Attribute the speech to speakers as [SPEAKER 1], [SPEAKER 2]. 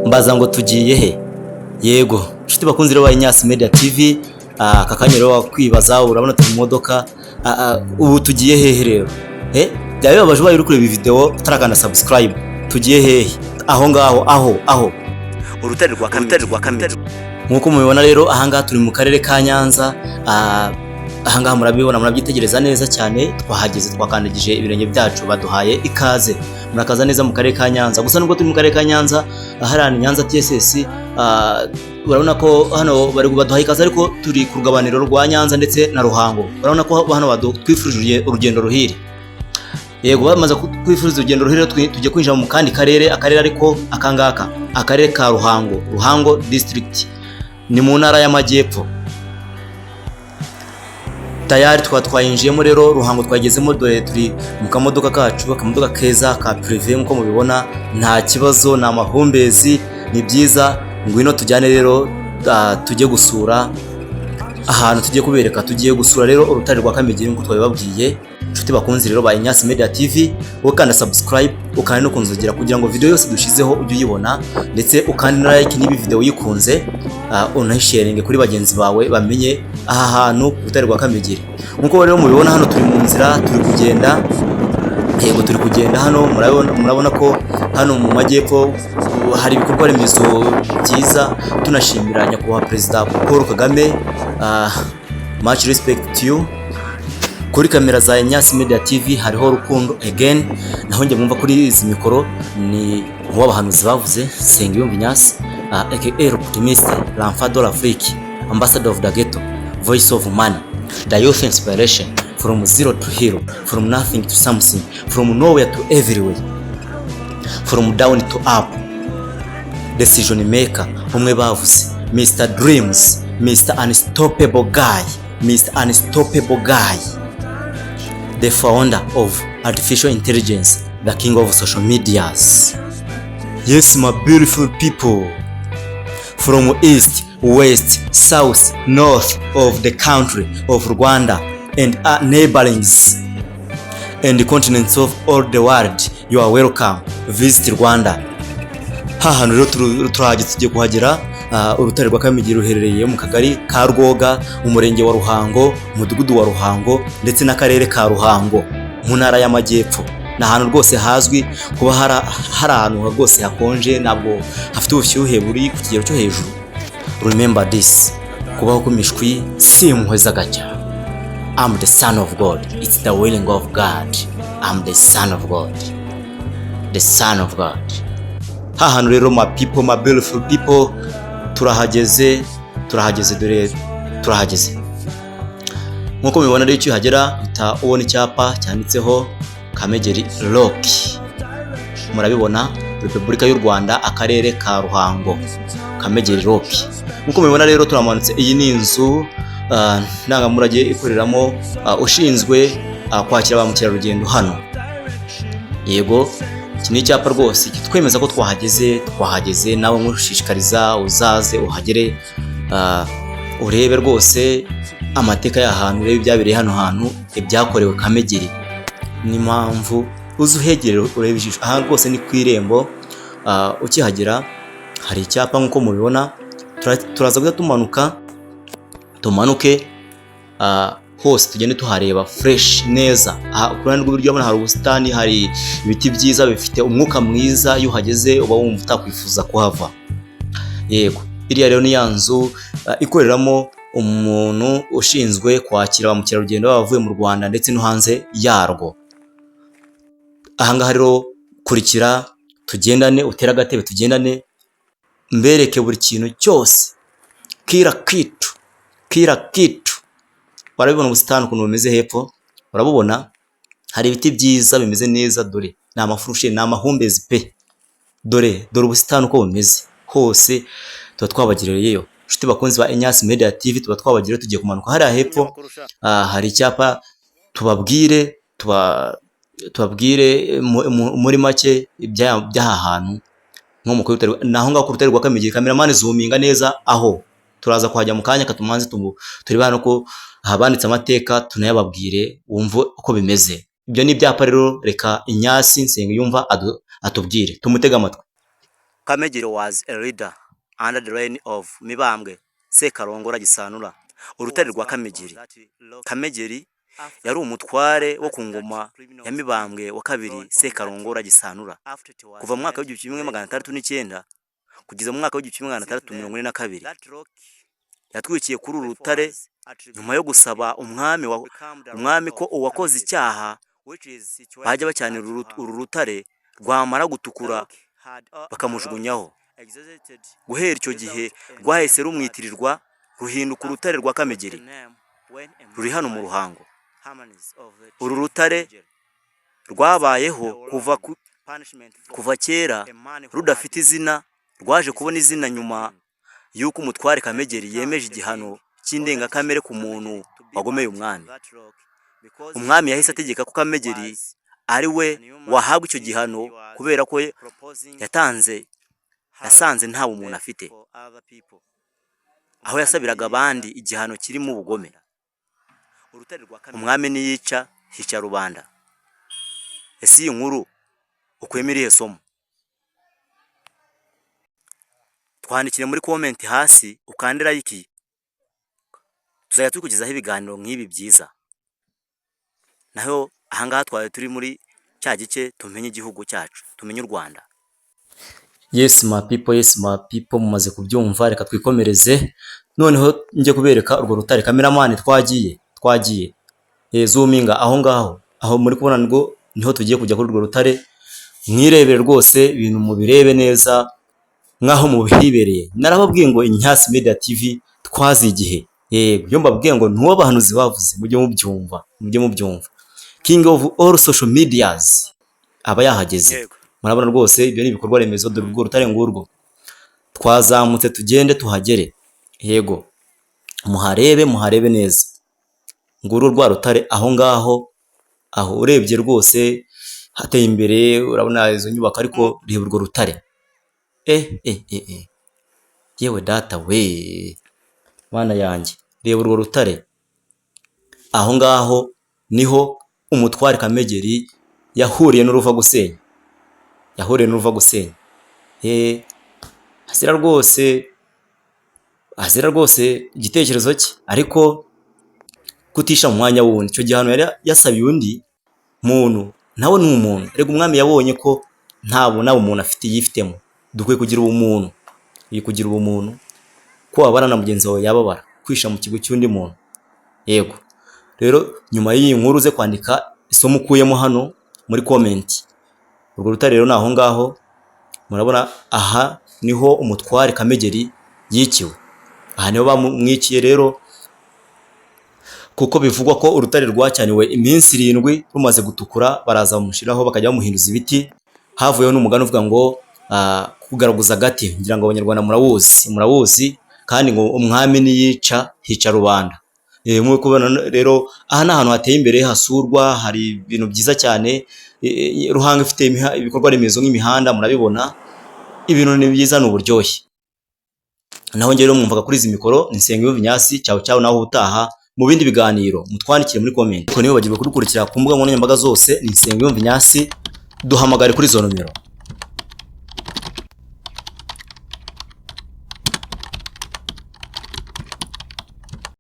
[SPEAKER 1] Mbaza ngo tugiye he? Yego, inshuti bakunzi rero ba Inyasi Media TV, aka kanya rero wakwibaza, urabona turi mu modoka, ubu tugiye hehe rero? Byaba bibabaje ubaye uri kureba iyi video utarakanda subscribe. Tugiye hehe? Aho ngaho, aho
[SPEAKER 2] Urutare rwa Kamegeri, rwa Kamegeri.
[SPEAKER 1] Nk'uko mubibona rero, ahangaha turi mu karere ka Nyanza. Ahangaha murabibona, murabyitegereza neza cyane, twahageze, twakandagije ibirenge byacu, baduhaye ikaze. Murakaza neza mu karere ka Nyanza. Gusa nubwo turi mu karere ka Nyanza, hariya ni Nyanza TSS. Urabona ko hano bari baduhaye ikaze, ariko turi ku rugabaniro rwa Nyanza ndetse na Ruhango. Urabona ko hano badutwifurije urugendo ruhire. Yego, bamaze kwifuriza urugendo ruhire, tujye kwinjira mu kandi karere, akarere ariko akangaka, akarere ka Ruhango, Ruhango District, ni mu ntara y'Amajyepfo. Tayari twayinjiyemo rero, Ruhango twagezemo. Dore turi mu kamodoka kacu, akamodoka keza ka privé nk'uko mubibona, nta kibazo, ni amahumbezi, ni byiza. Ngwino tujyane rero, tujye gusura ahantu tugiye kubereka. Tugiye gusura rero urutare rwa Kamegeri nk'uko twabibabwiye. Inshuti bakunzi rero ba Inyasi Media TV, wowe ukanda subscribe, ukanda no kunzogera kugira ngo video yose dushizeho ujye uyibona, ndetse ukanda na like niba video uyikunze, unayisharinge kuri bagenzi bawe bamenye aha hantu ku rutare rwa Kamegeri. Nk'uko rero mubibona, hano turi mu nzira, turi kugenda. Yego, turi kugenda hano, murabona ko hano mu majyepfo hari ibikorwa remezo byiza. Tunashimira Nyakubahwa Perezida Paul Kagame, much respect to you. Kuri kamera za Inyasi Media TV hariho Rukundo again, naho njye mwumva kuri izi mikoro ni uw'abahanuzi bavuze, Nsengiyumva Inyasi, aka Optimiste, l'enfant de l'Afrique, ambassador of the ghetto, voice of money, the youth inspiration, from zero to hero, from nothing to something, from nowhere to everywhere, from down to up, decision maker, umwe bavuze, Mr Dreams, Mr Unstoppable Guy, Mr Unstoppable Guy, the founder of artificial intelligence, the king of social medias. Yes, my beautiful people from east, west, south, north of the country of Rwanda and neighborings and the continents of all the world, you are welcome. Visit Rwanda. Ha hantu rero turahageze, tugiye kuhagera. Urutare rwa Kamegeri ruherereye mu kagari ka Rwoga, umurenge wa Ruhango, umudugudu wa Ruhango ndetse n'akarere ka Ruhango, mu ntara y'Amajyepfo. Ni ahantu rwose hazwi kuba hari ahantu rwose hakonje, ntabwo hafite ubushyuhe buri ku kigero cyo hejuru. Remember this: kubaho kw'imishwi si impuhwe z'agacya. I'm the son of God. It's the willing of God. I'm the son of God, the son of God. Ha hantu rero, my people, my beautiful people, turahageze, turahageze, dore turahageze. Nk'uko mubibona rero, iyo uhagera uhita ubona icyapa cyanditseho Kamegeri Rock. Murabibona, Repubulika y'u Rwanda, akarere ka Ruhango, Kamegeri Rock. Nk'uko mubibona rero, turamanutse. Iyi ni inzu ndangamurage ikoreramo ushinzwe kwakira ba mukerarugendo hano. Yego, iki ni icyapa rwose kitwemeza ko twahageze, twahageze. Nawe nkushishikariza uzaze uhagere, urebe rwose amateka y'ahantu, urebe ibyabereye hano hantu, ibyakorewe Kamegeri n'impamvu uze uhegere urebe ijisho. Aha rwose ni ku irembo, ukihagera hari icyapa nk'uko mubibona. Turaza guhita tumanuka, tumanuke hose tugende tuhareba fresh neza. Aha ku ruhande rw'iburyo urabona hari ubusitani, hari ibiti byiza bifite umwuka mwiza. Iyo uhageze uba wumva utakwifuza kuhava. Yego, iriya rero ni ya nzu ikoreramo umuntu ushinzwe kwakira ba mukerarugendo, baba bavuye mu Rwanda ndetse no hanze yarwo. Ahangaha rero kurikira tugendane, utere agatebe tugendane, mbereke buri kintu cyose, kila kitu, kila kitu. Warabibona ubusitani ukuntu bumeze hepfo, urabubona, hari ibiti byiza bimeze neza. Dore ni amafurusheti, ni amahumbezi pe. Dore, dore ubusitani uko bumeze hose. Tuba twabagiriyeyo, inshuti bakunzi ba Inyasi Media TV, tuba twabagiriyeyo. Tugiye kumanuka hariya hepfo, hari icyapa. Tubabwire, tubabwire muri make by'aha hantu nko mu rutare, ni aho ngaho ku rutare rwa Kamegeri. Cameraman, zoominga neza aho. Turaza kuhajya mu kanya katumanze turebe hano ko ahabanditse amateka, tunayababwire wumve uko bimeze. Ibyo ni ibyapa rero. Reka Inyasi Nsengiyumva atubwire, tumutege amatwi.
[SPEAKER 2] Kamegeri was a leader under the reign of Mibambwe Sekarongora Gisanura. Urutare rwa Kamegeri. Kamegeri yari umutware wo ku ngoma ya Mibambwe wa kabiri Sekarongora Gisanura, kuva mu mwaka w'1609 kugeza mu mwaka w'1642. Yatwikiye kuri uru rutare nyuma yo gusaba umwami ko uwakoze icyaha bajya bacanira uru rutare, rwamara gutukura bakamujugunyaho. Guhera icyo gihe rwahise rumwitirirwa, ruhinduka urutare rwa Kamegeri, ruri hano mu Ruhango. Uru rutare rwabayeho kuva kera rudafite izina, rwaje kubona izina nyuma y'uko umutware Kamegeri yemeje igihano cy'indengakamere ku muntu wagomeye umwami. Umwami yahise ategeka ko Kamegeri ari we wahabwa icyo gihano, kubera ko yasanze nta bumuntu afite, aho yasabiraga abandi igihano kirimo ubugome. Umwami niyica, hica rubanda. Ese iyi nkuru ukuyemo irihe somo? Twandikire muri comment hasi, ukande like, tuzajya tukugezaho ibiganiro nk'ibi byiza. Naho ahangaha twari turi muri cya gice tumenye igihugu cyacu, tumenye u Rwanda.
[SPEAKER 1] Yes my people, yes my people, mumaze kubyumva, reka twikomereze. Noneho njye kubereka urwo rutare. Cameraman, twagiye, twagiye. Zoominga aho ngaho, aho muri kubona ngo niho tugiye kujya kuri urwo rutare. Mwirebere rwose ibintu, mubirebe neza nk'aho mubihibereye. Narababwiye ngo Inyasi Media TV twazi igihe. Yego, iyo mbabwiye ngo ntuwo abahanuzi bavuze, mujye mubyumva, mujye mubyumva. King of all social medias aba yahageze. Murabona rwose ibyo ni ibikorwa remezo. Dore urwo rutare ngurwo, twazamutse tugende tuhagere. Yego, muharebe, muharebe neza. Nguru rwa rutare aho ngaho, aho urebye rwose hateye imbere, urabona izo nyubako, ariko reba urwo rutare. Eh eh eh eh, yewe data we, mana yanjye, reba urwo rutare aho ngaho. Niho umutware Kamegeri yahuriye n'uruva gusenya, yahuriye n'uruva gusenya. Azira rwose, azira rwose igitekerezo cye, ariko kutisha mu mwanya wundi. Icyo gihano yari yasabiye undi muntu, nawe ni umuntu. Rega umwami yabonye ko nta bumuntu afite yifitemo. Dukwiye kugira ubumuntu, dukwiye kugira ubumuntu, ko wabana na mugenzi wawe yababara, kwisha mu kigo cy'undi muntu. Yego, rero nyuma y'iyi nkuru uze kwandika isomo ukuyemo hano muri comment. Urwo rutare rero ni aho ngaho murabona, aha niho umutware Kamegeri yikiwe, aha niho bamwikiye rero, kuko bivugwa ko urutare rwacyaniwe iminsi 7, rumaze gutukura baraza bamushyiraho, bakajya bamuhinduza ibiti. Havuyeho n'umugani uvuga ngo kugaragaza agati, ngira ngo Abanyarwanda murawuzi, murawuzi. Kandi ngo umwami niyica, hica rubanda. Nk'uko ubona rero, aha ni ahantu hateye imbere, hasurwa, hari ibintu byiza cyane. Ruhango ifite ibikorwa remezo nk'imihanda, murabibona, ibintu ni byiza, ni uburyohe. Naho njye rero mwumvaga kuri izi mikoro ni Nsengiyumva Inyasi. Cyawe cyawe, naho utaha mu bindi biganiro. Mutwandikire muri comment, ariko ntiwibagirwe kudukurikira ku mbuga nkoranyambaga zose, ni Nsengiyumva Inyasi. Duhamagare kuri izo nomero.